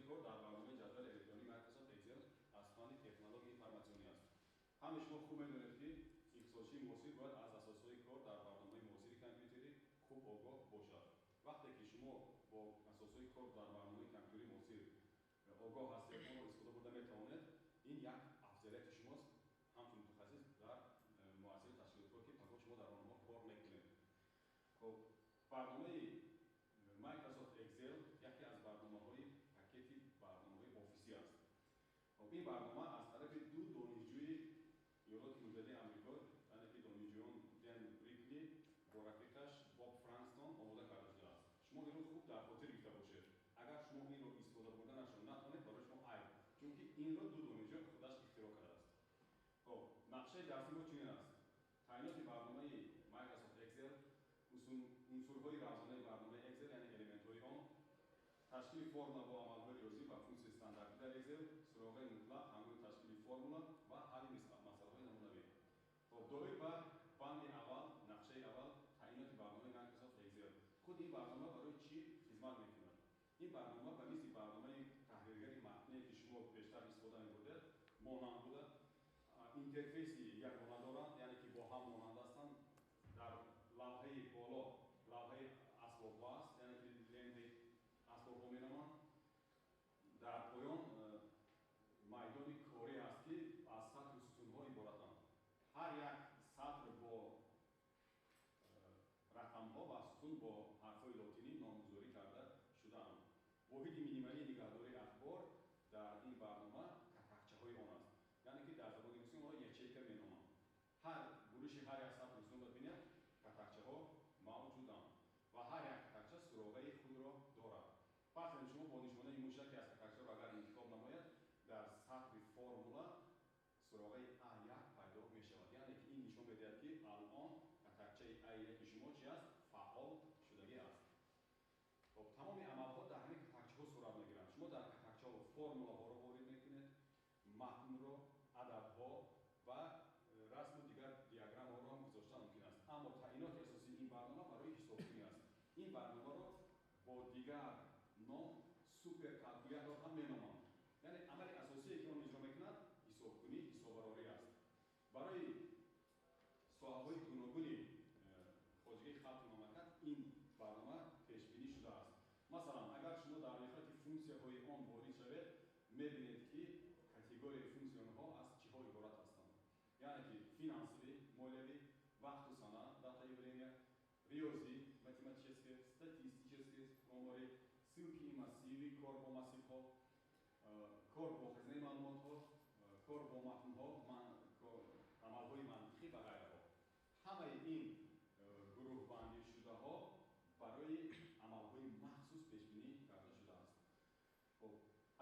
Кор дар барномаи ҷадвали электронии Microsoft Excel аз фанни технологияи информатсионӣ аст. Ҳамаи шумо хуб медонед, ки иқтисодчии муосир бояд аз асосҳои кор дар барномаи муосири компютерӣ хуб огоҳ бошад. Вақте ки шумо бо асосҳои кор дар барномаи компютерии муосир огоҳ ҳастед, онро истифода бурда метавонед, ин як афзалияти шумост ҳамчун мутахассис дар муассисаи ташкилотҳое, ки пагоҳ шумо дар онҳо кор мекунед. Хоб, барномаи Microsoft Excel яке аз барномаҳои пакети барномаҳои офисӣ аст. Хоб, ин барнома аз тарафи ду донишҷӯи Иёлоти Муттаҳидаи Амрико, яъне ки донишҷӯён Дэн Брикли бо рафиқаш Боб Франкстон омода карда шудааст. Шумо инро хуб дар хотир гирифта бошед. Агар шумо инро истифода бурданашро натавонед, барои шумо айб, чунки инро ду донишҷӯ худаш ихтироъ кардааст. Хоб, нақшаи дарси мо чунин аст: таъиноти барномаи Microsoft Excel, унсурҳои равзанаи барномаи Excel, яъне элементҳои он, ташкили формула бо амалҳои риёзӣ ва функсияи стандартӣ дар Excel, суроғаи мутлақ ҳангоми ташкили формула ва ҳалли масъалаҳои намунавӣ. Хоб, доир ба банди аввал, нақшаи аввал, таъиноти барномаи Microsoft Excel. Худ ин барнома барои чӣ хизмат мекунад? Ин барнома ба мисли барномаи таҳриргари матне, ки шумо бештар истифода мебурдед, монанд буда, интерфейси ягона доранд, яъне ки бо ҳам монанд ҳастанд. Дар лавҳаи боло лавҳаи асбобҳо аст, яъне ки лентаи асбобҳо меноманд. Дар поён майдони корӣ аст, ки аз сатру сутунҳо иборатанд. Ҳар як сатр бо рақамҳо ва сутун бо ҳарфҳои лотинӣ номгузорӣ карда шудаанд. Воҳиди минималии нигаҳдории ахбор дар ин барнома катакчаҳои он аст, яъне ки дар забони русӣ онро ячейка меноманд. Ҳар буриши ҳар як сатру сутунро бинед, катакчаҳо мавҷуданд ва ҳар як катакча суроғаи худро дорад. Фарз кунед, шумо бо нишонаи мушаке аз катакчаро агар интихоб намояд, дар сатри формула суроғаи А1 пайдо мешавад, яъне ки ин нишон медиҳад, ки алон катакчаи А1 шумо чи аст? Фаъол шудагӣ аст. Хоб, тамоми амалҳо дар ҳамин катакчаҳо сурат мегиранд. Шумо дар катакчаҳо формулаҳоро ворид мекунед, матнро, ададҳо ва расму дигар диаграммаҳоро ҳам гузоштан мумкин аст. Аммо таъиноти асосии ин барнома барои ҳисобкунӣ аст. Ин барномаро бо дигар ном суперкалкулятор ҳам меноманд, яъне амали асосие, ки он иҷро мекунад, ҳисобкунӣ, ҳисоббарорӣ аст. Барои соҳаҳои гуногуни хоҷагии халқи мамлакат ин барнома пешбинӣ шудааст. Масалан, агар шумо дар рӯйхати функсияҳои он ворид шавед, мебинед, ки категорияи функсияҳо аз чиҳо иборат ҳастанд, яъне ки финансовый, молиявӣ, вақту сана, дата и время, риёзӣ, математические, статистические, оморӣ, ссылки и массивы, кор бо массивҳо, кор бо хазинаи маълумотҳо, кор бо матнҳо, амалҳои мантиқӣ ва ғайраҳо. Ҳамаи ин гурӯҳбандишудаҳо барои амалҳои махсус пешбинӣ карда шудааст. Хоб,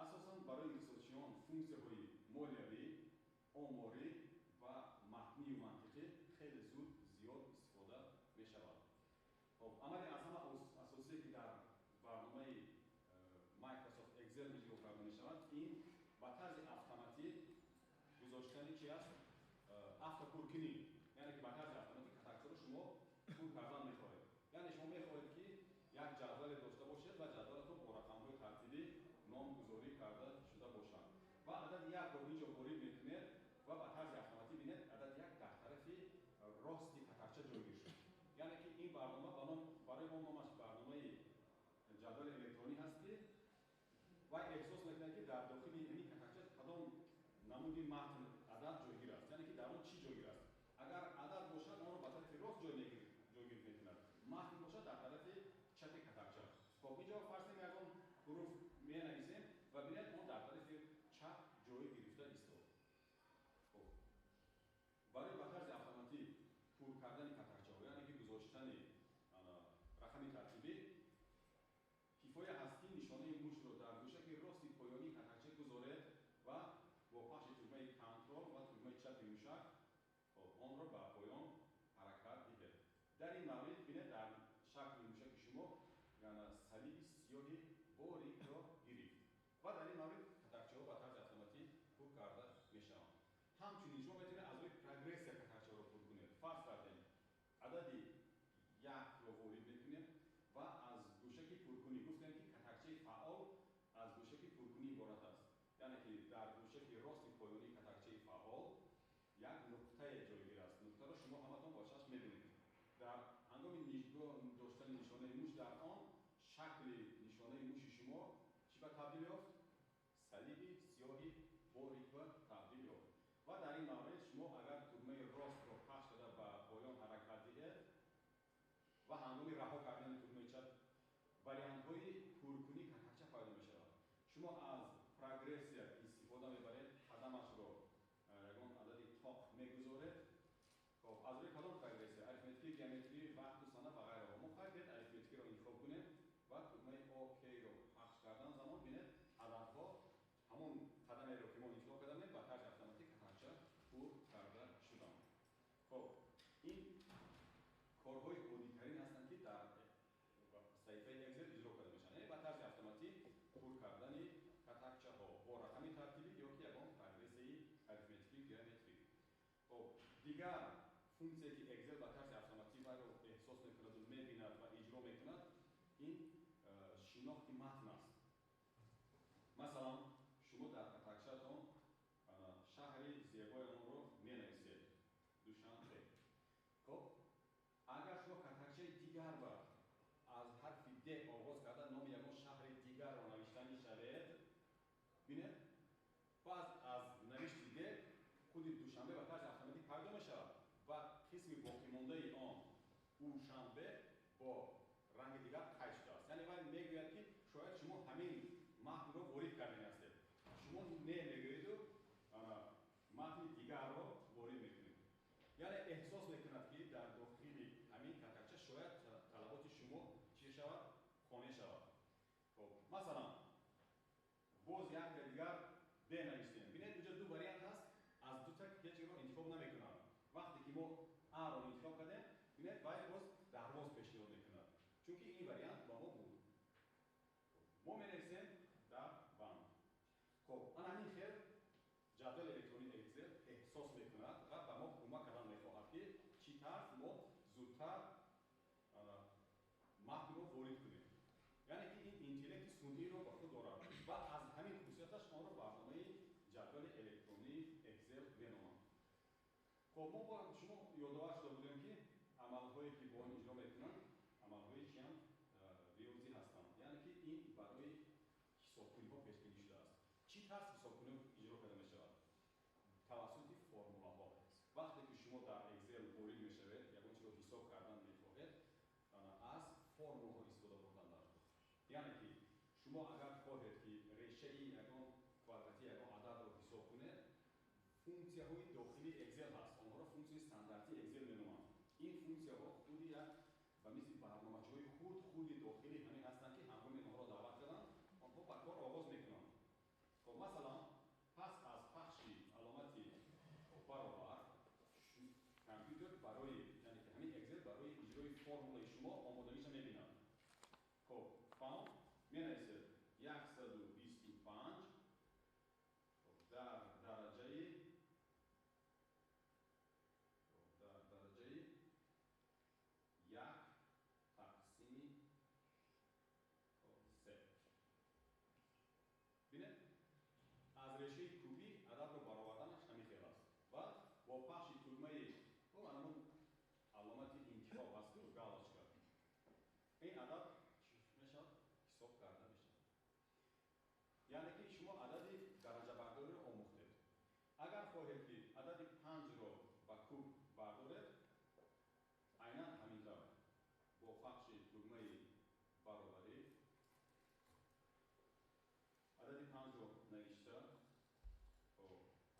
асосан барои иқтисодчиён функсияҳои молиявӣ, оморӣ ва матнию мантиқӣ хеле зуд зиёд истифода мешавад. Хоб, амали аз ҳама асосие, ки дар барномаи Microsoft Excel иҷро карда мешавад, ин ба тарзи автоматӣ гузоштани чи аст? Автопуркунӣ, яъне ки ба тарзи автоматӣ катакчаро шумо пур кардан мехоҳед. Яъне шумо мехоҳед, ки як ҷадвале дошта бошед ва ҷадвалатон бо рақамҳои тартибӣ номгузорӣ карда шуда бошад ва адади якро инҷо ворид мекунед ва ба тарзи автоматӣ, бинед, адади як дар тарафи рости катакча ҷойгир шуд. Яъне ки ин барнома ба ном, барои мо номаш барномаи ҷадвали электронӣ ҳаст, ки вай эҳсос мекунад, ки дар дохили ҳамин катакча кадом намуди матн, адад ҷойгир аст, яъне ки дар он чӣ ҷойгир аст. Агар адад бошад, онро ба тарафи рост ҷойгир мекунад, матн бошад, дар тарафи чапи катакча. Хоб, инҷо фарз кунем, ягон ҳуруф менависем ва бинед, он дар тарафи чап ҷой гирифта истод. Хоб, барои ба тарзи автоматӣ пур кардани катакчаҳо, яъне ки гузоштани рақами тартибӣ, кифоя ҳаст, ки нишонаи мушро дар гӯшаки рости поёнии катакча гузоред ва бо пахши тугмаи Control ва тугмаи чапи мушак онро ба поён ҳаракат диҳед. Дар ин маврид, бинед, дар шакли мушаки шумо салиби сиёҳи борикро гирифт ва дар ин маврид катакчаҳо ба тарзи автоматӣ пур карда мешаванд. Ҳамчунин шумо метавонед аз рӯи прогрессия катакчаҳоро пур кунед. Фарз кардем, адади якро ворид мекунем ва аз гӯшаки пуркунӣ, гуфтем, ки катакчаи фаъол аз гӯшаки пуркунӣ. Дигар функсия, ки Excel ба тарзи автоматӣ вайро эҳсос мекунаду мебинад ва иҷро мекунад, ин шинохти матн аст. Масалан, шумо дар катакчаатон шаҳри зебои онро менависед, Душанбе. Хоб, агар шумо катакчаи дигар ба аз ҳарфи Д оғоз карда номи ягон шаҳри дигарро навишта мешавед, бинед, пас аз навишти Д худи Душанбе ба тарзи автоматӣ пайдо мешавад ва қисми боқимондаи он Ушанбе бо ранги дигар қайд шудааст. Яъне вай мегӯяд, ки шояд шумо ҳамин матнро ворид кардани ҳастед. Шумо не мегӯеду матни дигарро ворид мекунед. Яъне эҳсос мекунад, ки дар дохили ҳамин катакча шояд талаботи шумо чӣ шавад, қонеъ шавад. Хоб, масалан, боз як дигар Д навиштем. Бинед, инҷо ду вариант ҳаст, аз дута ҳеҷ интихоб намекунад. Вақте ки мо Аро интихоб кардем, бинед, вай боз Дарвоз пешниҳод мекунад, чунки ин вариант ба мо буд. Мо менависем Дарбанд. Хоб, ана ҳамин хел ҷадвали электронии Excel эҳсос мекунад ва ба мо кӯмак кардан мехоҳад, ки чӣ тарз мо зудтар матнро ворид кунем. Яъне ки ин интеллекти сунъиро ба худ дорад ва аз ҳамин хусусияташ онро барномаи ҷадвали электронии Excel меноманд. Хоб, мо бо шумо ёдовар шуда будем, ки амалҳое, ки бо он иҷро мекунанд, амалҳои чианд? Риёзӣ ҳастанд. Яъне ки ин барои ҳисобкуниҳо пешбинӣ шудааст. Чӣ тарз ҳисобкунӣ иҷро карда мешавад? Тавассути формулаҳо. Вақте ки шумо дар Excel ворид мешавед, ягон чизро ҳисоб кардан мехоҳед, аз формулаҳо истифода бурдан дар кор. Яъне ки шумо агар хоҳед, ки решаи ягон квадрати ягон ададро ҳисоб кунед, функсияҳои дохилии Excel ҳаст, онҳоро функсияи стандартии Excel меноманд. Ин функсияҳо худи як ба мисли барномачаҳои хурд хурди дохили ҳамин ҳастанд, ки ҳангоми онҳоро даъват карданд, онҳо ба кор оғоз мекунанд. Хоб, масалан, пас аз пахши аломати баробар компютер барои, яъне ки ҳамин Excel барои иҷрои формулаи шумо омодагиша мебинад. Хоб, фаҳм, менависед 125 дар дараҷаи як тақсими се. Бинед, аз решаи кубӣ ададро бароварданаш ҳамин хел аст ва бо пахши тугмаи анамон аломати интихоб ҳасту галочка, ин адад чӣ мешавад? Ҳисоб карда мешавад. Яъне ки шумо адади дараҷабардориро омӯхтед. Агар хоҳед, ки адади панҷро ба куб бардоред, айнан ҳамин тавр бо пахши тугмаи баробарӣ адади панҷро навишта.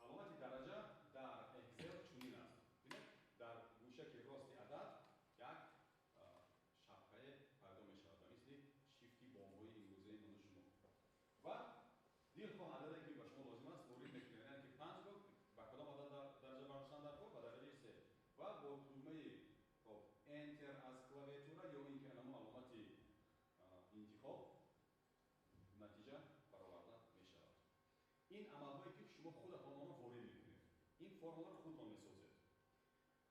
Аломати дараҷа дар Excel чунин аст. Бинед, дар гӯшаки рости адад як шапкае пайдо мешавад, ба мисли шифти бомбҳои имрӯзаи ману шумо. Ва дилхоҳ ададе, ки ба шумо лозим аст, ворид мекунед. Яъне ки панҷро ба кадом адад дараҷа бардоштан дар кор? Ба дараҷаи се. Ва бо тугмаи, хоб, Enter аз клавиатура ё ин ки анамо аломати интихоб натиҷа бароварда мешавад. Ин амалҳое, ки шумо худатон онро ворид мекунед, ин формуларо худтон месозед.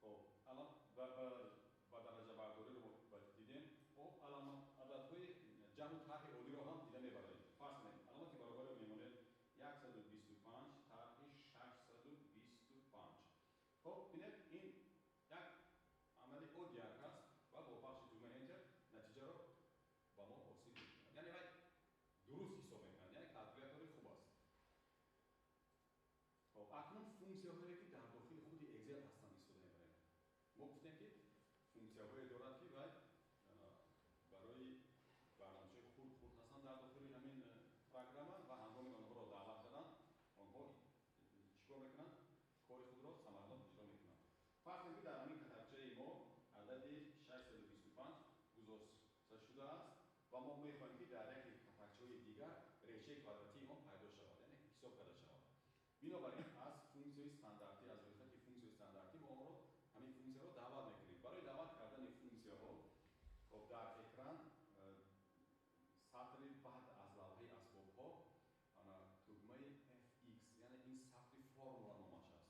Хоб, ба дараҷабардориро дидем. Хоб, ададҳои ҷамъу тарҳи оддиро ҳам дида мебарем. Фарз кунед, аломати баробариро мемонед, 125 тарҳи 625. Хоб, бинед, ин як амали оддияк аст ва бо пахши тугмаи Enter натиҷаро ба мо ҳосил мекунад. Яъне вай дуруст ҳисоб мекунад, яъне калкулятори хуб аст. Хоб, акнун функсияҳое, ки дар дохили худи Excel ҳастанд, истифода мебарем. Мо гуфтем, ки функсияҳое дорад, ки вай барои барномачаҳои хурд хурд ҳастанд дар дохили ҳамин программа ва ҳангоми онҳоро даъват кардан, онҳо чӣ кор мекунанд? Кори худро самаранок иҷро мекунанд. Фарз кунед, ки дар ҳамин катакчаи мо адади 625 гузошта шудааст ва мо мехоҳем, ки дар яке катакчаҳои дигар решаи квадратии он пайдо шавад, яъне ҳисоб карда шавад. Бинобар ин аз функсияи стандартӣ, аз рӯйхати функсияи стандартӣ мо онро, ҳамин функсияро даъват мекунем. Барои даъват кардани функсияҳо, хоб, дар экран сатри баъд аз лавҳаи асбобҳо тугмаи Fx, яъне ин сатри формула номаш аст,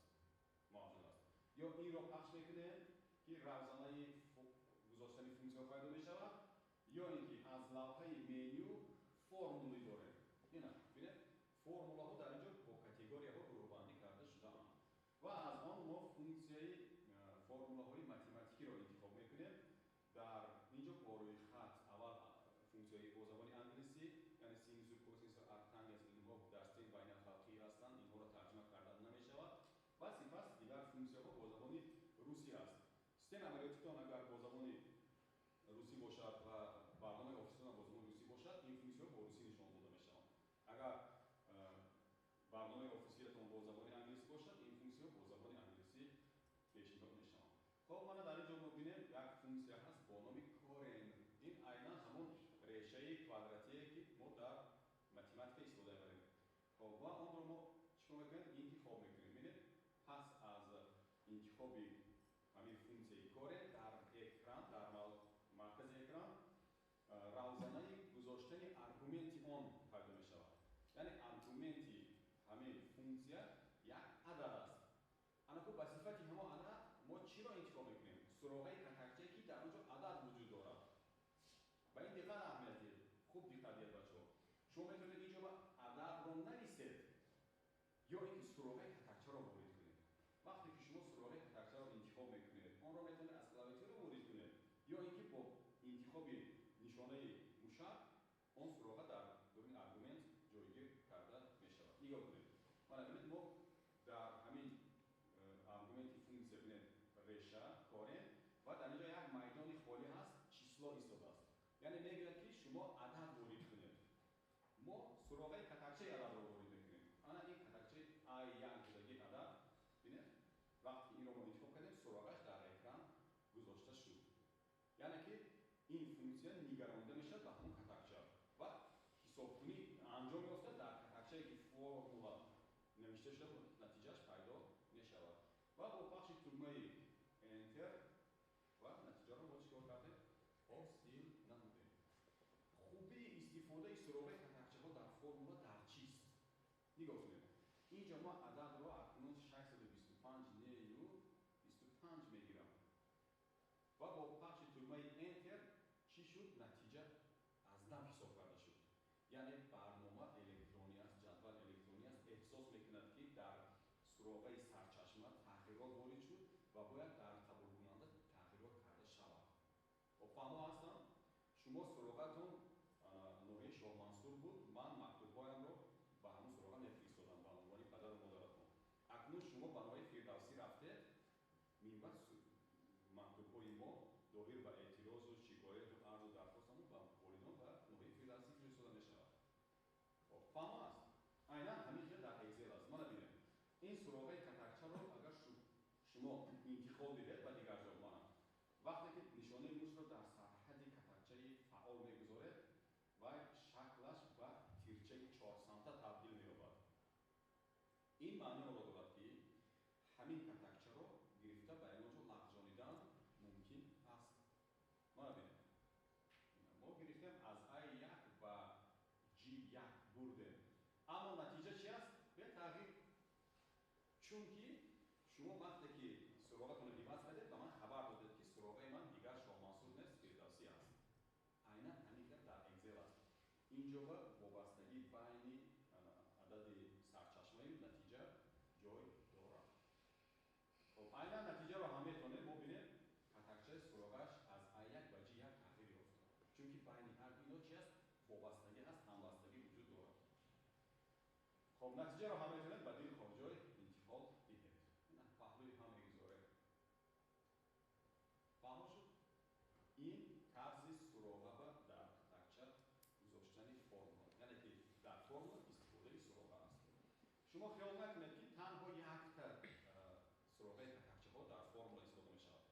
мавҷуд аст. Ё инро пахш мекунем, ки равзанаи гузоштани функсияҳо пайдо мешавад, ё ин ки аз лавҳаи меню формулӣ дорем. Ина бинед, формулаҳо дар инҷо бо категорияҳо гурӯҳбандӣ карда шудаанд ва аз он мо функсияи формулаҳои математикиро интихоб мекунем. Дар инҷо бо рӯйхат аввал функсияи бо забони англисӣ, яъне синусу косинусу арктангенс, инҳо дар системаи байналхалқӣ ҳастанд, инҳоро тарҷума кардан намешавад ва сипас дигар функсияҳо бо забони русӣ аст. Системаи амалиётитон агар бо забони русӣ бошад ва барномаи офиситон бо забони русӣ бошад, ин функсияҳо бо русӣ нишон дода мешаванд. Агар барномаи офисиятон бо забони англисӣ бошад, ин функсияҳо бо забони англисӣ пешниҳод мешаванд. Хоб, мана дар ин ҷо мо бинем, як функсия ҳаст бо номи корен. Ин айнан ҳамон решаи квадратие, ки мо дар математика истифода мебарем. Хоб, ва онро мо чӣ кор мекунем? Интихоб мекунем. Бинед, пас аз интихоби ҳамин функсияи корен дар экран, дар маркази экран равзанаи гузоштани аргументи он пайдо мешавад. Яъне аргументи ҳамин функсия як адад аст. Анаку ба сифати ҳамон адад мо чиро интихоб мекунем? Суроғаи катакчае, ки дар он ҷо адад вуҷуд дорад. Ба ин диққат аҳамият диҳед, хуб диққат диҳед, бачаҳо. Шумо метавонед инҷо ба ададро нависед ё ин ки суроғаи катакчаро ворид кунед. Вақте ки шумо суроғаи катакчаро интихоб мекунед, онро метавонед аз клавиатура ворид кунед ё ин ки бо интихоби нишонаи мушак он суроға дар дуруни аргумент ҷойгир карда мешавад. Нигоҳ кунед, мана бинед, мо дар ҳамин аргументи функсия, бинед, реша корен ва дар инҷо як майдони холӣ ҳаст, число истодааст. Яъне мегӯяд, ки шумо адад ворид кунед. Мо суроғаи катакчаи ададро ворид мекунем. Ана ин катакчаи А1 будагии адад. Бинед, вақте инро мо интихоб кардем, суроғаш дар экран гузошта шуд. Яъне ки ин функсия нигаронида мешавад ба ҳамон катакча ва ҳисобкунӣ анҷом меёфта дар катакчае, ки формула навишта шуда буд, натиҷааш пайдо мешавад. Ва бо пахши тугмаи Enter ва натиҷаро мо чӣ кор кардем? Ҳосил намудем. Хубии истифодаи суроғаи катакчаҳо дар формула дар чист? Нигоҳ кунед, инҷо мо ададро акнун 625 нею 25 мегирам ва бо пахши тугмаи Enter чӣ шуд? Натиҷа аз нав ҳисоб карда шуд. Яъне барнома электронӣ аст, ҷадвал электронӣ аст, эҳсос мекунад, ки дар суроғаи сарчашма тағйирот ворид шуд ва бояд дар қабулкунанда тағйирот карда шавад. Хоб, фаҳмо ҳастам? Шумо суроғатон ноҳияи Шоҳмансур буд, ман мактубҳоямро ба ҳамон суроға мефиристодам ба унвони падару модаратон. Акнун шумо ба ноҳияи Фирдавсӣ рафтед, минбаъд мактубҳои мо доир ба эътирозу шикояту арзу дархостамон ба волидон ба ноҳияи Фирдавсӣ фиристода мешавад. Хоб, фаҳмо аст? Айнан ҳамин хел дар Excel аст. Мана бинед, ин суроғаи катакчаро агар шумо интиқол диҳед ба дигар ҷо, мана вақте ки нишонаи мушро дар сарҳади катакчаи фаъол мегузоред, вай шаклаш ба тирчаи чорсамта табдил меёбад. Ин маъни онро дорад, ки ҳамин катакчаро гирифта ба ягон ҷо лағжонидан мумкин аст. Мана бинед, мо гирифтем, аз А1 ба G1 бурдем, аммо натиҷа чи аст? Бетағйир, чунки шумо вақте ки суроғатонро иваз кардед, ба ман хабар додед, ки суроғаи ман дигар Шоҳмансур нест, Фирдавсӣ аст. Айнан ҳамин хел дар Excel аст. Инҷо ба вобастагӣ байни адади сарчашмаю натиҷа ҷой дорад. Хоб, айнан натиҷаро ҳам метавонем мо бинем, катакчаи суроғаш аз А1 ба G1 тағйир ёфт, чунки байни ҳар ду ино чи аст? Вобастагӣ ҳаст, ҳамбастагӣ вуҷуд дорад. Хоб, натиҷаро ҳам метавонед ба дилхоҳ ҷой интиқол диҳед, паҳлӯи ҳам мегузоред. Фаҳмо шуд? Ин тарзи суроға ба дар катакча гузоштани формула, яъне ки дар формула истифодаи суроға аст. Шумо хиёл накунед, ки танҳо якта суроғаи катакчаҳо дар формула истифода мешавад.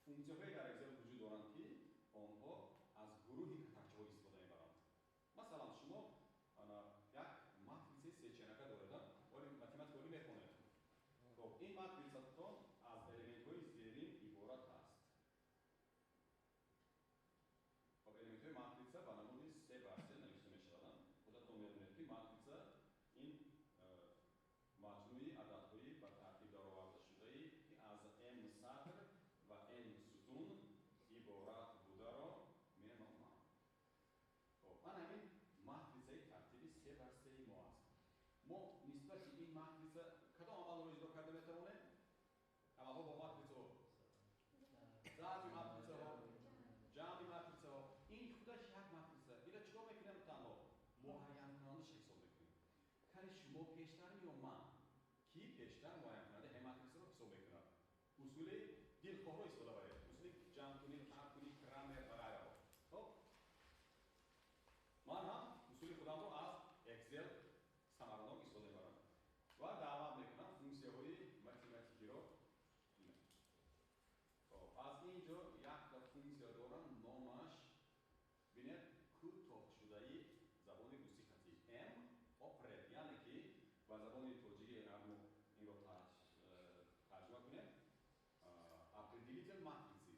Функсияҳое дар Excel вуҷуд доранд, ки онҳо аз гурӯҳи катакчаҳо истифода мебаранд. Масалан, шумо як матритсаи сеченака доред, оли математика оли мехонед. Хоб, ин матритсатон аз элементҳои зерин иборат аст. Хоб, элементҳои матрица ба намуди се бар се навишта мешаванд. Худатон медонед, ки матрица ин маҷмӯи ададҳои ба тартиб даровардашудаи, ки аз m Шумо пештар ё ман? Ки пештар муайянкунандаи ҳамин матрисаро ҳисоб мекунад? Усули дилхоҳро истифода баред. Усули ҷамъкунӣ, таркунӣ, Крамер ва ғайраҳо. Хоб, ман ҳам усули худамро аз Excel самаранок истифода мебарам ва даъват мекунам функсияҳои математикиро. Аз ин ҷо якта функсия дорам, номаш бинед кӯтоҳшудаи забони русӣ хати М опред, яъне ки ба забони тоҷикӣ мо инро тарҷума кунем определитель матрицы.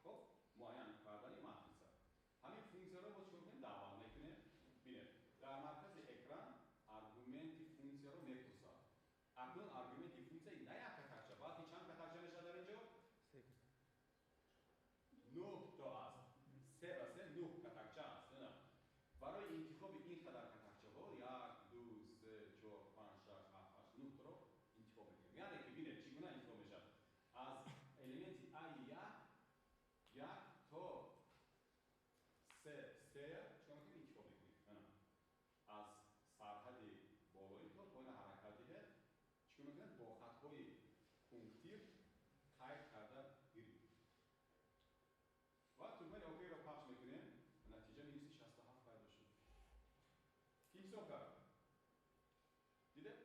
Хоб, муайян кардани матрица. Ҳамин функсияро мо чикор кунем? Даъват мекунем. Бинед, дар маркази экран аргументи функсияро мепурсад. Акнун аргументи функсия на як катакча, балки чанд катакча мешавад дар ин ҷо? 9 то аст. 3 ба 3 9 катакча аст. Не? Барои интихоби ин қадар катакчаҳо 1, 2, 3, 4, 5, 6, 7, 8, 9 торо интихоб мекунем. Яъне ки бинед, чӣ гуна интихоб мешавад? Аз элементи А1 1 то 3, 3 чикор мекунем? Интихоб мекунем. Аз сарҳади болои то поина ҳаракат диҳед, чикор мекунем? Бо хатҳои пунктир қайд карда гирифт. Ва тугмаи ОК-ро пахш мекунем, натиҷа минуси 67 пайдо шуд. Ки ҳисоб кард? Дидед?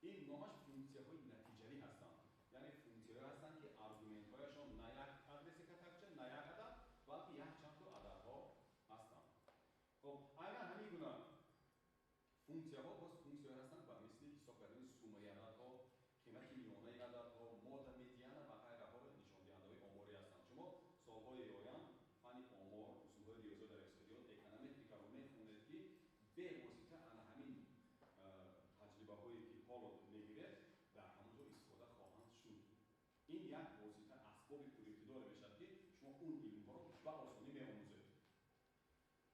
Ин номаш функсияҳои натиҷавӣ ҳастанд. Яъне функсияҳое ҳастанд, ки аргументҳояшон на як адреси катакча, на як адад, балки якчанд то ададҳо ҳастанд. Хоб, айнан ҳамин гуна функсияҳо боз функсияҳое ҳастанд ба мисли ҳисоб кардани суммаи ададҳо, қимати миёнаи ададҳо, мода медиана ва ғайраҳо нишондиҳандаҳои оморӣ ҳастанд. Шумо солҳои оянд фанни омор, усулҳои риёзиёт дар иқтисодиёт, эконометрикаро мехонед, ки бевосита ана ҳамин таҷрибаҳое ки ҳоло мегиред, дар ҳамон ҷо истифода хоҳанд шуд. Ин як восита асбоби пуриқтидоре мешавад, ки шумо он илмҳоро ба осонӣ меомӯзед.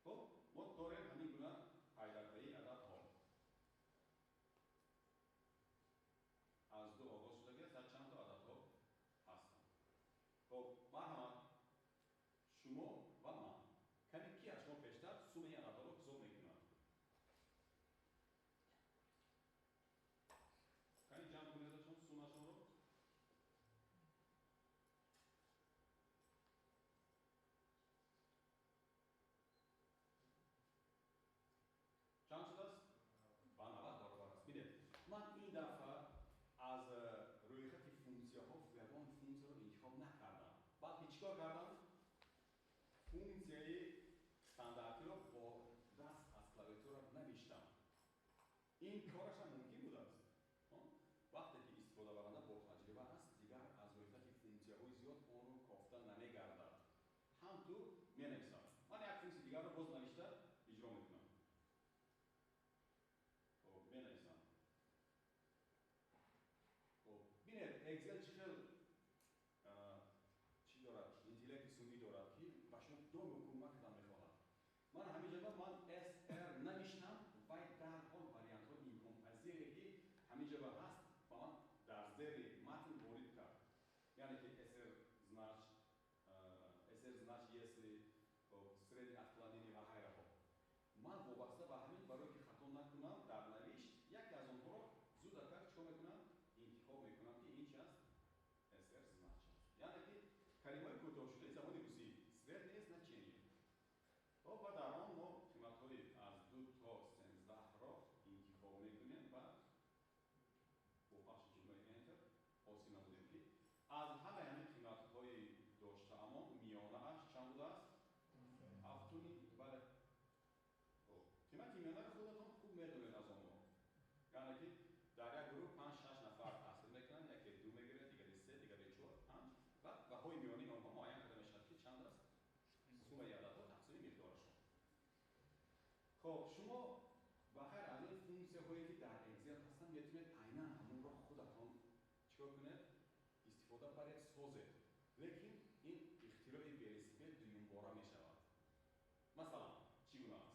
Хоб, мо дорем ҳамин гуна пайдарпайи ададҳо. Аз 2 оғоз шудагӣ аст, чанд то ададҳо ҳастанд. Хоб, марҳамат, шумо ва ман. Каме ки аз шумо пештар суммаи ададҳоро ҳисоб мекунад? Кани ҷамъ кунедашон суммашонро? Чанд шудааст? Ба 90 баробар аст. Бинед, ман ин дафъа аз рӯйхати функсияҳо ягон функсияро интихоб накардам, балки чӣ кор кардам? Функсияи стандартиро бо даст аз клавиатура навиштам. Ин корашам мумкин будааст. Вақте ки истифодабаранда бо таҷриба аст, дигар аз рӯйхати функсияҳои зиёд онро кофта намегардад. Ҳам ту менависам. Ман як функсияи дигарро боз навишта иҷро мекунам. Хоб, менависам. Хоб, бинед, Excel чӣ хел чӣ дорад? Интеллекти сунъӣ дорад, ки ба шумо доимо кӯмак кардан мехоҳад. Ман ҳамин ҷоба ман SR навиштам, вай дарҳол вариантҳои имконпазире, ки ҳамин ҷоба ҳаст, ба ман дар зери матн ворид кард. Яъне ки SR знач, SR знач если, средний отклонение ва ғайраҳо. Ман вобаста ба ҳамин, барои ки хато накунам, дар навишт яке аз онҳоро зудакак чикор мекунам? Интихоб мекунам, ки ин чи аст? SR знач аст. Яъне ки калимаи кӯтоҳшудаи забони русӣ среднее значение. Хоб, ва дар он мо қиматҳои аз 2 то 13-ро интихоб мекунем ва бо пахши тугмаи Enter ҳосил намудем, ки аз ҳамаи ҳамин қиматҳои доштаамон миёнааш чанд будааст? 7.5. Бале. Қимати миёнаро худатон хуб медонед аз онҳо. Яъне ки дар як гурӯҳ 5-6 нафар таҳсил мекунанд, яке 2 мегирад, дигаре 3, дигаре 4, 5 ва баҳои миёнаи онҳо муайян карда мешавад, ки чанд аст? Суммаи ададҳо тақсими миқдорашон. Хоб, шумо ба ғайр аз ин функсияҳое, ки дар Excel ҳастанд, метавонед айнан ҳамонро худатон чикор кунед? Истифода баред, созед. Лекин ин ихтирои велосипед дуюмбора мешавад. Масалан, чӣ гуна аст?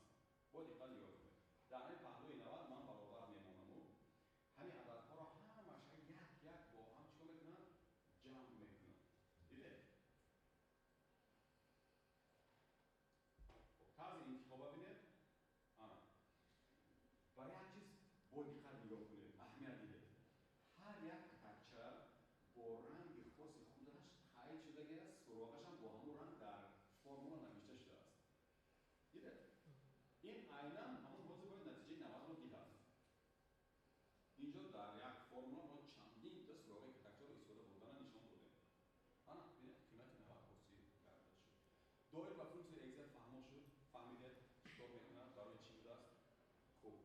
Бо диққат нигоҳ кунед. Дар ҳамин паҳлӯи 90 ман баробар мемонаму ҳамин ададҳоро ҳамаша як-як бо ҳам чикор мекунам? Ҷамъ мекунам. Дидед? Тарзи интихоба бинед. Ана. Ба як чиз бо диққат нигоҳ кунед. Доир ба функсияи Excel фаҳмо шуд, фаҳмидед чӣ кор мекунад, барои чӣ будааст? Хуб,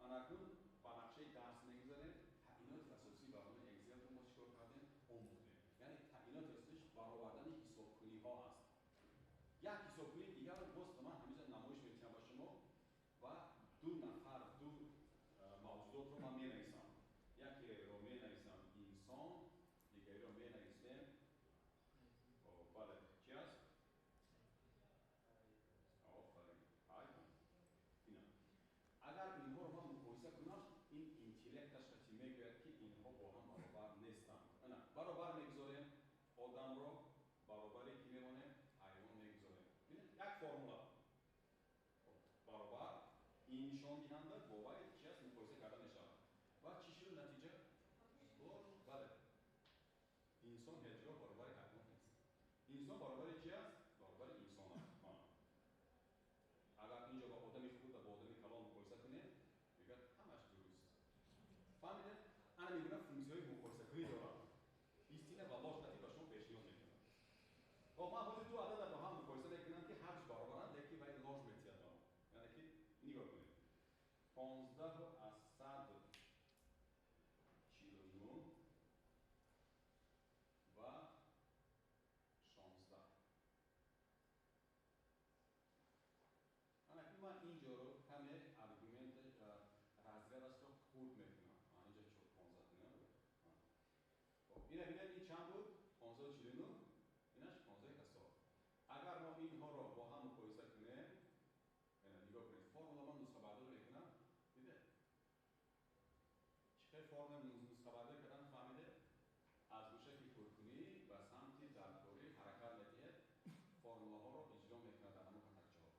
ана акнун ба нақшаи дарс мегузарем. Таъиноти асосии барномаи Excel-ро мо чӣ кор кардем? Омӯхтем. Яъне таъиноти асосиш баровардани ҳисобкуниҳо аст. Як ҳисобкунии дигарро боз ба ман ҳамеша намоиш медиҳам ба шумо ва ду нафар, ду мавҷудотро ман менависам. Якеро менависам инсон, дигареро менависем. Бале, чӣ аст? Офарин, ҳайвон. Ина. Агар инҳоро ман муқоиса кунам, ин интеллекташ қати мегӯяд, ки инҳо бо ҳам баробар нестанд. Ана, баробар мегузорем одамро, баробаре ки мемонем, ҳайвон мегузорем. Бинед, як формула. Баробар ин нишондиҳанда бо вай чи аст, муқоиса карда мешавад. Ва чӣ шуд натиҷа? Бале, инсон ҳеҷ гоҳ баробари ҳайвон нест. Инсон баробари чи аст? Баробари инсон аст. Агар инҷо ба одами хурд ва ба одами калон муқоиса кунем, мегӯяд ҳамаш дуруст. Фаҳмидед? Ана мегӯяд функсияҳои муқоисакунӣ дорад. Истина ва ложь қати ба шумо пешниҳод мекунад. Хоб, ман ҳозир ду ададро бо ҳам муқоиса мекунам, ки ҳардуш баробаранд, лекин вай ложь метиҳад ба мо. Яъне ки нигоҳ кунед. 15,49 ва 16. Ана ки ман инҷоро каме аргумент разрядашро хурд мекунам. Инҷо 15 кунем. Хоб, ина бинед, ин чанд буд? 15,49, инаш 15,100. Агар мо инҳоро бо ҳам муқоиса кунем, нигоҳ кунед, формула ман нусхабардорӣ мекунам. Дидед? Чӣ хел формула нусхабардорӣ кардан фаҳмидед? Аз гӯшаки пуркунӣ ба самти даркорӣ ҳаракат медиҳед, формулаҳоро иҷро мекунад дар ҳамон катакчаҳо.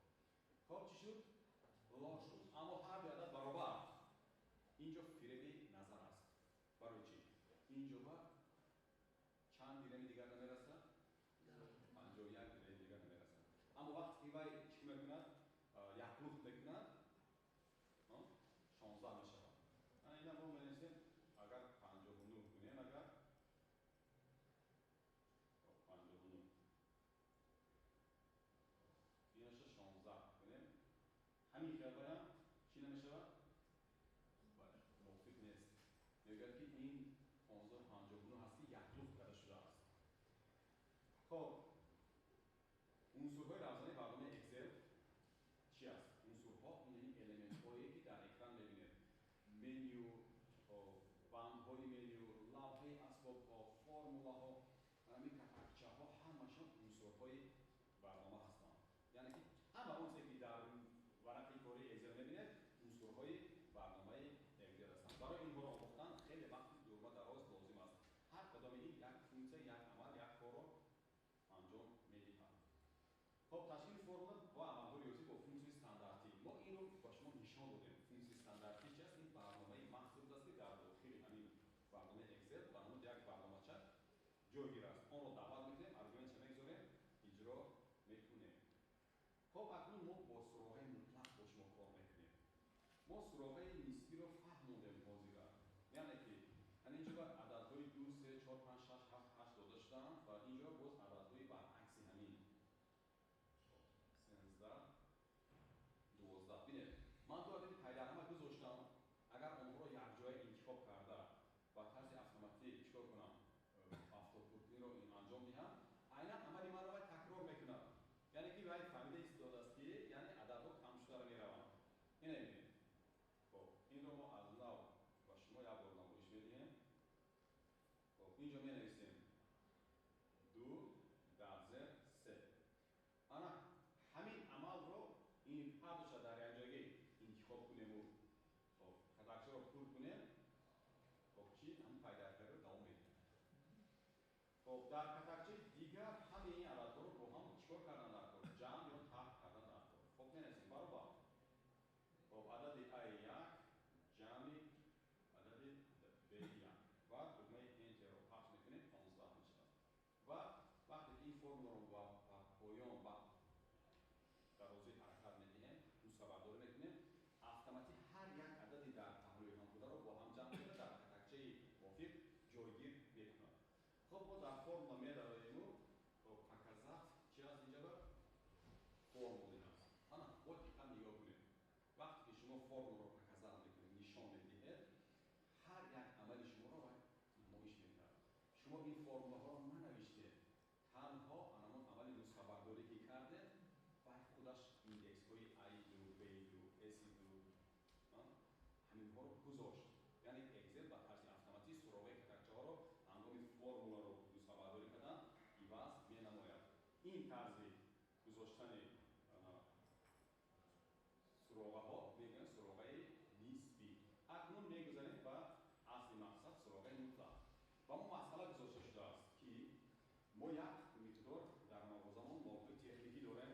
Хоб, чӣ шуд? Ложь шуд. Аммо ҳар ду адад баробар. Инҷо фиреби назар аст. Барои чӣ? Инҷо ба чанд дирами дигар намерасад? 51 дирами дигар намерасад. Аммо вақте ки вай чӣ мекунад? Яклухт мекунад, 16 мешавад. Ина мо менависем, агар 59 кунем, агар 59 инаша 16 кунем, ҳамин хел баям чӣ намешавад? Бале, мувофиқ нест. Мегӯяд, ки ин 15,59 ҳаст, ки яклухт карда шудааст. Хоб, унсурҳои равзани барномаи Excel чи аст? Унсурҳо ин яъне элементҳое, ки дар экран мебинед. Меню, бандҳои меню, лавҳаи асбобҳо, формулаҳо, ҳамин катакчаҳо ҳамашон унсурҳои барнома ҳастанд. Яъне ки ҳама он чизе, ки дар варақи кори Excel мебинед, унсурҳои барномаи Excel ҳастанд. Барои инҳоро омӯхтан хеле вақти дурма дароз лозим аст. Ҳар кадоми ин як функсия, як амал, як корро анҷом медиҳад. Хоб, ташкили формула ва амалҳои риёзӣ бо функсияи стандартӣ. Мо инро ба шумо нишон додем. Функсияи стандартӣ чи аст? Ин барномаи махсус аст, ки дар дохили ҳамин барномаи Excel ба намуди як барномача ҷойгир аст. Онро даъват мекунем, аргументша мегузорем, иҷро мекунем. Хоб, акнун мо бо суроғаи мутлақ бо шумо кор мекунем. Мо суроғаи нисбиро фаҳмондем ҳозира. Яъне ки инҷо ба ададҳои 2, 3, 4, 5, 6, 7, 8 дода шудаанд ва инҷо боз ададҳои баръакси ҳамин 13, 12. Бинед, ман ду адади пайдарҳама гузоштам. Агар онҳоро якҷоя интихоб карда ба тарзи автоматӣ чӣ кор кунам, автопуркуниро анҷом диҳам, айнан амали маро вай такрор мекунад. Яъне ки вай фаҳмида истодааст, ки яъне ададҳо кам шуда мераванд. Ина бинед. Хоб, инро мо аз нав ба шумо як бор намоиш медиҳем. Хоб, инҷо менависем 2 дар зер 3. Ана ҳамин амалро ин ҳардуша дар якҷоягӣ интихоб кунему, хоб, катакчаро пур кунем, хоб, чӣ ҳамин пайдарпайро давом медиҳем. Хоб, дар катакчаи дигар ҳамаи ин ададҳоро бо ҳам чӣ кор кардан дар кор? Ҷамъ ё тарҳ кардан дар кор. Хоб, менависем баробар. Хоб, адади А1 ҷамъи адади Б1 ва тугмаи Enter-ро пахш мекунем, 15 мешавад. Ва вақте ки ин формуларо ба поён ба дарозӣ ҳаракат медиҳем, нусхабардорӣ мекунем, автоматик ҳар як адади дар паҳлӯи ҳам бударо бо ҳам ҷамъ карда дар катакчаи мувофиқ ҷойгир мекунад. Хоб, мо дар формула медароем. ин формулаҳоро нанавиштед, танҳо анамон амали нусхабардорӣ ки кардед, вай худаш индексҳои A2, B2, S2 ҳаминҳоро гузошт. Яъне Excel ба тарзи автоматӣ суроғаи катакчаҳоро ҳангоми формуларо нусхабардорӣ кардан иваз менамояд. Ин тарзи гузоштани суроғаҳо мегӯянд суроғаи нисбӣ. Акнун мегузарем ба асли мақсад, суроғаи мутлақ. Ба мо масъала гузошта шудааст, ки мо як миқдор дар мағозамон молҳои техникӣ дорем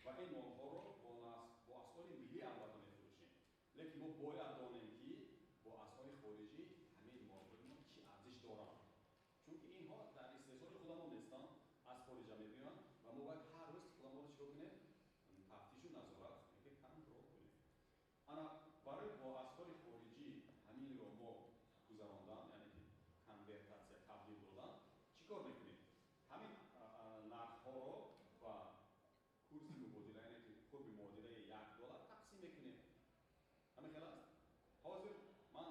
ва ин молҳоро бо асъори миллӣ албатта мефурӯшем. Лекин мо бояд донем, ки бо асъори хориҷӣ ҳамин молҳои мо чӣ арзиш доранд. Чунки инҳо дар истеҳсоли худамон нестанд, аз хориҷа мебиёянд ва мо бояд ҳар рӯз худамонро чикор кунем? Тафтишу назорат, ки контрол кунем. Ана барои бо асъори хориҷӣ ҳаминро мо гузарондан, яъне ки конвертатсия, табдил додан, чӣ кор мекунем? Ҳамин нархҳоро ба курси мубодила, яъне ки қурби муодилаи 1 доллар тақсим мекунем. Ҳамин хел аст. Ҳозир ман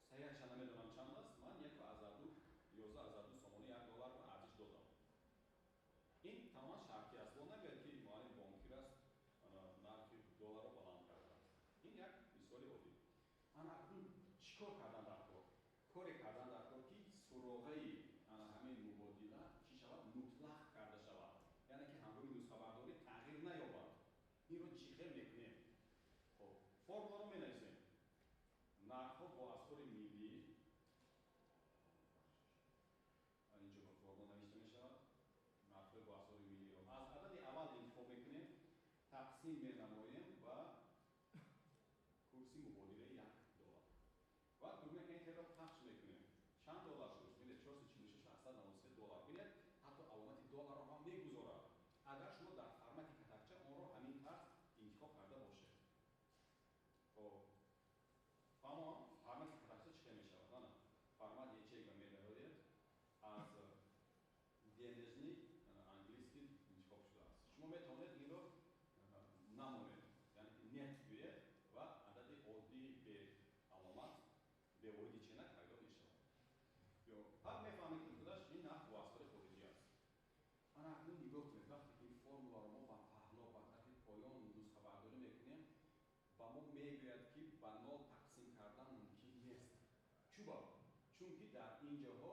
саҳиҳаша намедонам чанд аст, ман 1,2, 11,2 сомонӣ 1 долларро арзиш додам. Ин тамоман шартӣ аст. Бо нагӯяд, ки муаллим бонкир аст, нархи долларро баланд кардааст. Ин як мисоли оддӣ. Ана акнун чӣ кор кардан дар кор? Коре кардан дар кор, ки суроғаи ана ҳамин мубодила чӣ шавад? Мутлақ карда шавад, яъне ки ҳангоми нусхабардорӣ тағйир наёбад. Инро чӣ хел мекунем? Хоб, формуларо менависем: нархҳо бо асъори миллӣ. Инҷо ба формула навишта мешавад. Нархҳои бо асъори миллиро аз адади аввал интихоб мекунем, тақсим менамоем ба курси мубодилаи 1 доллар ва тугмаи Enter ро пахш мекунем. Чанд доллар шуд? Бинед, 446,93 доллар. Бинед, ҳатто аломати долларро ҳам мегузорад, агар шумо дар формати катакча онро ҳамин тарз интихоб карда бошед. Хоб, фаҳмо, формати катакча чӣ хел мешавад? Ана формат ячейка медароед, аз денежный английский интихоб шудааст. Шумо метавонед инро намонед, яъне нет гӯед ва адади оддии бе аломат, бе воҳиди ченак пайдо мешавад. Ё баъд мефаҳмед, ки худаш ин нарх бо асъори хориҷӣ аст. Ана акнун нигоҳ кунед, вақте ки ин формуларо мо ба паҳно, ба тарафи поён нусхабардорӣ мекунем, ба мо мегӯяд, ки ба нол тақсим кардан мумкин нест. Чуба? Чунки дар ин ҷоҳо,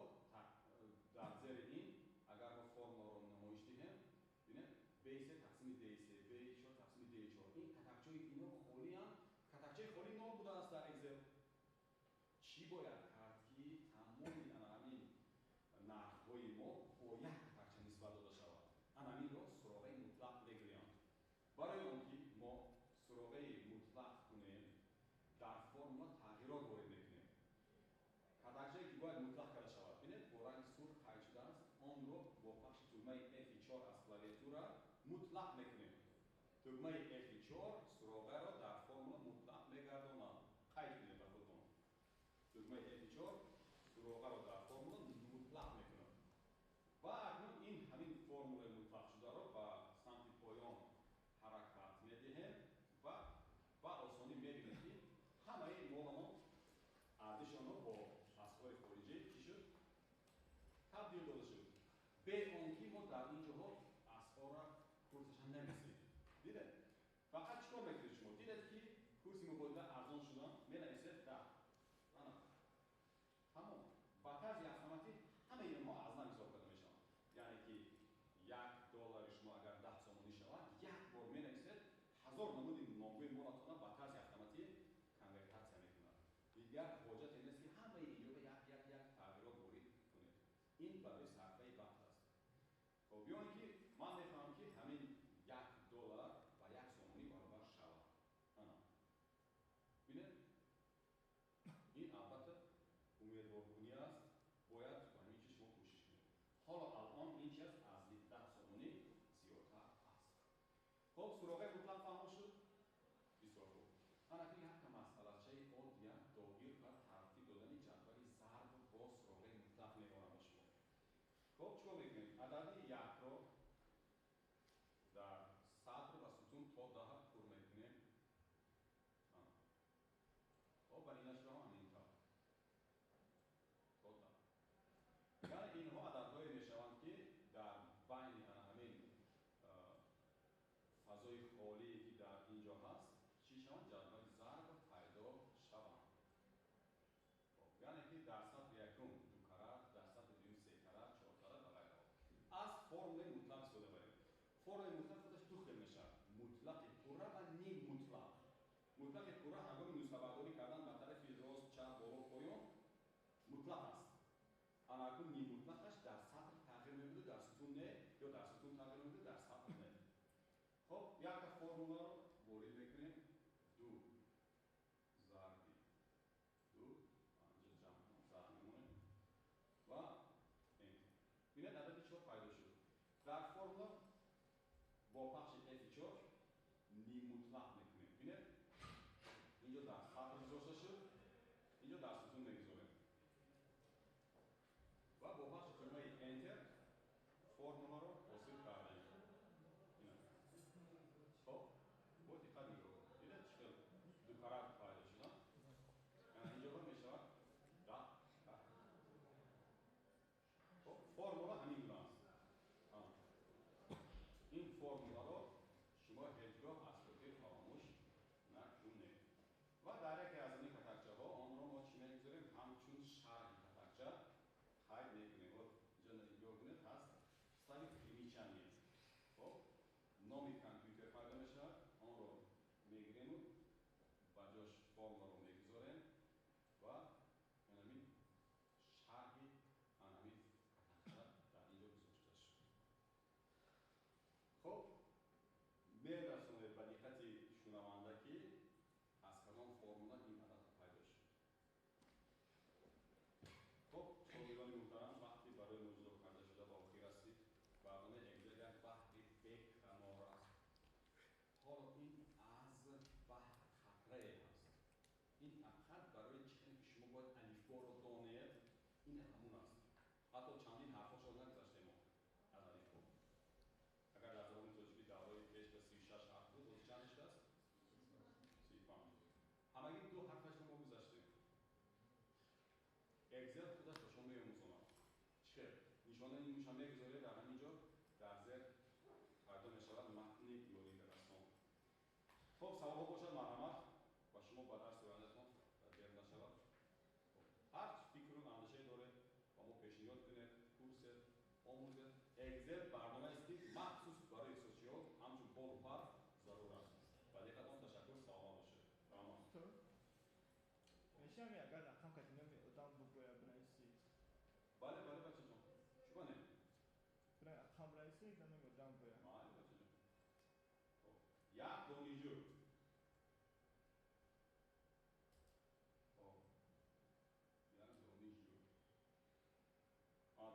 дар зери ин, агар мо формуларо намоиш диҳем, бинед, B3 тақсими D3, B4 тақсими D4, ин катакчаи ино холианд. Катакчаи холӣ нол будааст дар Excel. Чӣ бояд кард, ки тамоми ана ҳамин нархҳои мо бо як катакча нисбат дода шавад? Ана ҳаминро суроғаи мутлақ мегӯянд. Барои он ки мо суроғаи мутлақ кунем, дар формула тағйирот ворид мекунем. Катакчае ки бояд мутлақ карда шавад, бинед, бо ранги сурх қайд шудааст, онро бо пахши тугмаи F4 аз клавиатура мутлақ мекунем. Тугмаи F4 суроғаро дар формула мутлақ мегардонад. Қайд кунед ба худтон: тугмаи F4 суроғаро дар формула мутлақ мекунад. Ва акнун ин ҳамин формулаи мутлақшударо ба самти поён ҳаракат медиҳем ва ба осонӣ мебинем, ки ҳамаи моламон арзиши онҳо бо асъори хориҷӣ чӣ шуд? Табдил дода шуд, бе он ки мо дар ин ҷоҳо асъорра курсаша нависем. Дидед, фақат чӣ кор мекунед шумо? Дидед, ки курси мубодила арзон шудан, менависед 10. Ана, тамом. Ба тарзи автоматӣ ҳамаи инҳо аз нав ҳисоб карда мешаванд. Яъне ки 1 доллари шумо агар 10 сомонӣ шавад, як бор менависед, ҳазор намуди номгӯи молатона ба тарзи автоматӣ конвертатсия мекунад. Дигар ҳоҷате нест, ки ҳамаи инҷоба як, як, як тағйирот ворид кунед. Ин барои сарфаи вақт аст. Хоб, ё ин ки ман мефаҳмам, ки ҳамин 1 доллар ба 1 сомонӣ баробар шавад. Ана, бинед, ин албатта умедворкунӣ аст, бояд ба ҳамин чиз шумо кӯшиш кунед. Ҳоло алон ин чи аст? Аз 10 сомонӣ зиёдтар аст. Хоб, суроғаи мутлақ фаҳмо шуд? Бисёр хуб. Ана ки якта масъалачаи оддия доир ба тартиб додани ҷадвали зарб бо суроғаи мутлақ меорам ба шумо. Хоб, чӣ кор мекунем? Адади якро дар сатр ва сутун то 10 пур мекунем. Хоб, ба инашро ҳам ҳамин тавр то 10. Яъне инҳо Мутлақи пурра ҳангоми нусхабардорӣ кардан ба тарафи рост, чап, боло, поён мутлақ аст. Ана акнун нимутлақаш дар сатр тағйир меёбаду, дар сутун не, ё дар сутун тағйир меёбаду, дар сатр не. Хоб, якта формуларо ворид мекунем. 2 зарби 2, анҷа ҷамъ зарб мемонем ва Enter. Бинед, адади 4 пайдо шуд. Дар формула бо пахши F4 нимутлақ мекунем. Бинед, инҷо дар сатр гузошта шуд, инҷо дар сутун мегузорем. Ва бо пахши тугмаи Enter формуларо ҳосил кардем. Хоб, бо диққат нигоҳ. Дидед, чӣ хел ду карат пайдо шуд? Инҷо мешавад 10 карат. Хоб, формула ҳамин гуна аст. Ин формуларо шумо ҳеҷ гоҳ аз хотир фаромӯш накунед. Ва дар яке аз ин катакчаҳо онро мо чӣ мегузорем? Ҳамчун шарҳи катакча қайд мекунем. Вот инҷо нигоҳ кунед, ҳаст вставить примечание. Хоб, номи компютер пайдо мешавад, онро мегирему ба ҷош формуларо мегузорем ва анамин шарҳи анамин катакча дар инҷо гузошта шуд. Хоб, мерасонед ба диққати шунаванда, ки аз кадом формула ин адад пайдо шуд. Хоб, шогирдони муҳтарам, вақти барои мо ҷудо карда шуда ба охир расид. Барномаи Excel як баҳри беканор аст. Ҳоло ин аз баҳр қатрае аст. Ин фақат барои чӣ хеле ки шумо бояд алифборо донед, ин ҳамун аст. Ҳатто чандин ҳарфҳошро нагузаштем мо аз алифбо. Агар дар забони тоҷикӣ давраи пеш ба 36 ҳарф буд, ҳозир чанд шудааст? 35. Ҳамагӣ 2 ҳарфашро мо гузаштем. Excel худаш ба шумо меомӯзонад. Чӣ хел? Нишонаи муша мегузоред дар ҳамин ҷо, дар зер пайдо мешавад матни ёрирасон. Хоб, саволҳо бошад, марҳамат, ба шумо ба дарси ояндатон дер нашавад. Ҳар фикру андешае доред, ба мо пешниҳод кунед, пурсед, омӯзед. Excel барномаест, ки махсус барои иқтисодчиён ҳамчун болу пар зарур аст. Ба диққатон ташаккур, саломат бошед. Раҳмат. Мешавад, агар рақам кати номи одам буброя бинависӣ? Бале, бале, бачаҷон. Чӯба не? Рақам бинависӣ, номи одам боя. Бале, бачаҷон. Хоб, як донишҷӯ. Хоб, як донишҷӯ.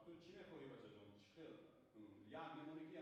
Ту чӣ мехоҳӣ, бачаҷон? Чӣ хел? Як мемонӣ ки